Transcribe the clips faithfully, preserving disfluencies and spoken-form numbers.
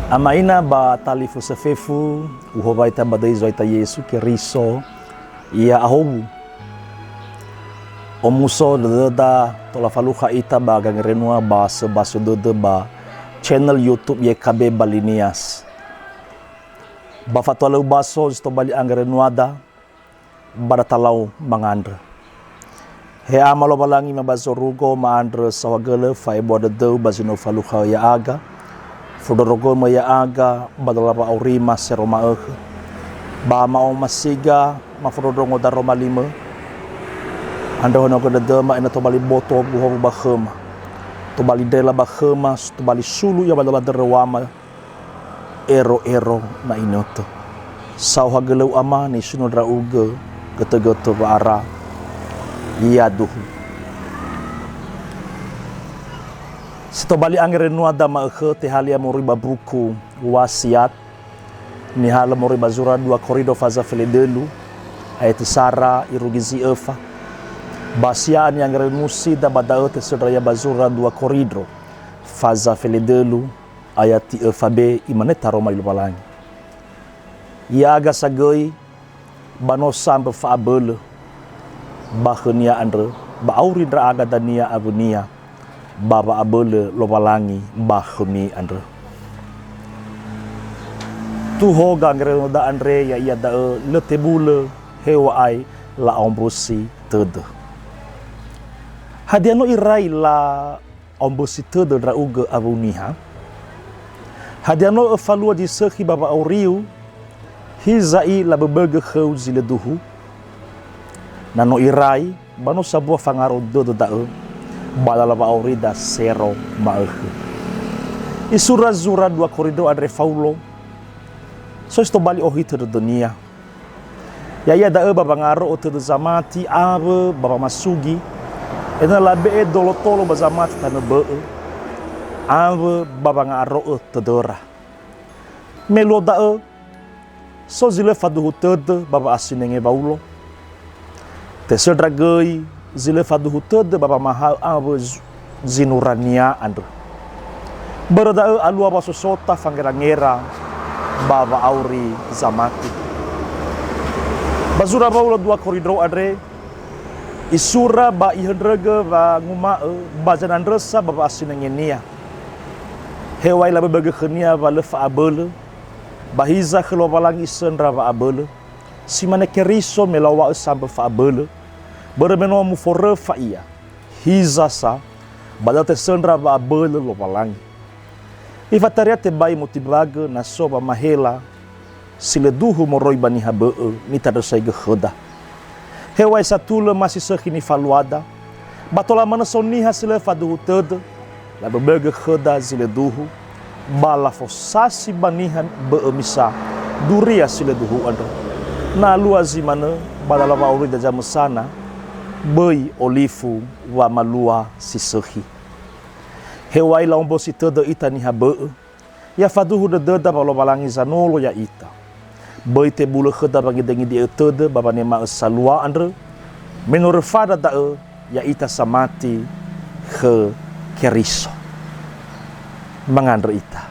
Ama ina ba talifusö fefu, uhowaita ba döi Zo'aya Yesu Keriso, ya'ahowu. Omuso dödöda tola falukha ita ba gangerenua ba söbasö dödö ba channel YouTube Y K B Bali Nias. Ba fatualö ubaso zi tobali angerenuada, ba da talau mangandrö. He Ama Lowalangi ma ba zorugo, ma'andrö saohagölö fa'ebua dödöu ba zi no falukha ya'aga, fondrondrogömö ya'aga ba döla wa'aurima sero ma'ökhö, ba ma'omasiga mafondrondrongo daroma limö. Andrö honogö dödöma ena'ö tobali boto buhowu ba khöma, tobali ndrela ba khöma, tobali sulu ia ba döla döröwama, ero-ero na inötö. Saohagölöu Ama, nisunu ndra'ugö götögötö wa'ara. Yaduhu. Si tobali angerenuada ma'ökhö tehalia moroi ba buku Wasiat, nihalö moroi ba zura dua Korindro faza feledölu, ayati sara irugi zi öfa. Ba sia'a ni'angerenusida ba da'ö tesöndra ia ba zura dua Korindro faza feledölu, ayati öfa be, imane taroma li Lowalangi. Ya'aga sa göi, ba no sambö fa'abölö ba khönia andrö, ba auri ndra'aga dania awönia, ba wa'abölö Lowalangi ba khömi andrö. Tuho gangerenuada andre, ya'ia da'ö lö tebulö, heŵa'ae la'ombusi tödö. Hadia no irai la ombusi tödö ndra'ugö awöu niha? Hadia no öfalua zi sökhi ba wa'auriu, hiza'i laböbögö khöu zi lö duhu? Na no irai, ba no sambua fangaro dödö da'ö ba lala wa'aurida sero ma'ökhö. Isura zura dua Korindro andre Faulo, so si tobali ohitö dödönia. Ya'ia da'ö ba wangaro'ö tödö zamati awö ba wamasugi, ena'ö labe'e dolotolo ba zamati tanö bö'ö, awö ba wangaro'ö tödöra. Me luo da'ö, so zi lö faduhu tödö ba wa'asinenge Waulo. Tesöndra göi zi lö faduhu tödö ba wamahaö awö z-, zinurania andrö. Börö da'ö alua wasosota fangerangera ba wa'auri zamati. Ba zura Waulo dua Korindro andre, isura ba ihöndrögö wanguma'ö ba zanandrösa ba wa'asinengenia. Heŵa'ae laböbögö khönia wa lö fa'abölö, ba hiza khö Lowalangi isöndra wa'abölö. Si mane Keriso me la'ow̃a'ö sambö fa'abölö, börö me no muforöfa Ia. Hiza sa, ba da'ö tesöndra wa'abölö Lowalangi. Ifataria tebai motimbagö na so wamahela si lö duhu moroi ba niha bö'ö nitandrösaigö khöda. Heŵa'ae satulö ma si sökhi nifaluada, ba tola manö so niha si lö faduhu tödö, laböbögö khöda zi lö duhu, ba lafosasi ba niha bö'ö misa duria si lö duhu andrö. Na alua zi manö, ba lala wa'aurida zamösana, böi olifu wamalua si sökhi. Heŵa'ae la'ombosi tödö ita niha bö'ö, ya faduhu dödöda wa Lowalangi zanolo ya'ita. Böi tebulö khöda wangidengide'ö tödö ba wanema'ö salua andrö, me no röfada da'ö ya'ita samati khö Keriso. Mangandrö ita.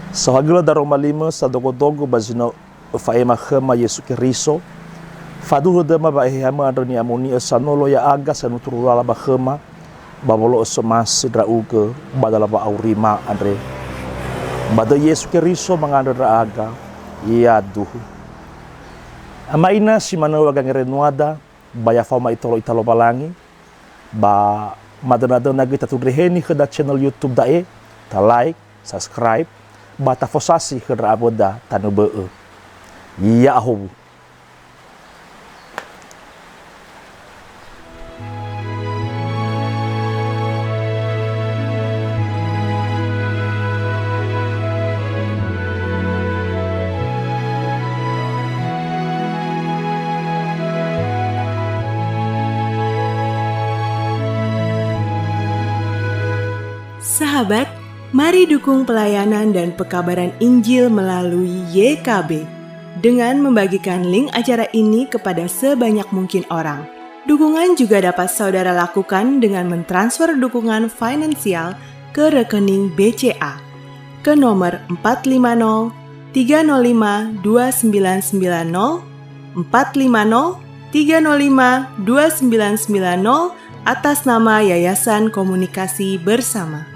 Saohagölö daroma limö sadogodogo ba zi no öfa'ema khöma Yesu Keriso, faduhu dödöma wa Eheha-Mö andrö ni'amoni'ö sanolo ya'aga sanuturu lala ba khöma, ba wolo'ö somasi ndra'ugö ba dala wa'aurima andre. Ba döi Yesu Keriso mangandrö ndra'aga, yaduhu. Ama ina si manö wa gangerenuada, ba ya faoma itolo ita Lowalangi, ba madönadöna göi tatundreheni khöda channel YouTube da'e, ta like, subscribe, ba tafosasi khö ndra awöda tanö bö'ö. Ya'ahowu. Sahabat, mari dukung pelayanan dan pekabaran Injil melalui Y K B dengan membagikan link acara ini kepada sebanyak mungkin orang. Dukungan juga dapat saudara lakukan dengan mentransfer dukungan finansial ke rekening B C A. ke nomor empat lima nol tiga nol lima dua sembilan sembilan nol, empat lima nol tiga nol lima dua sembilan sembilan nol, atas nama Yayasan Komunikasi Bersama.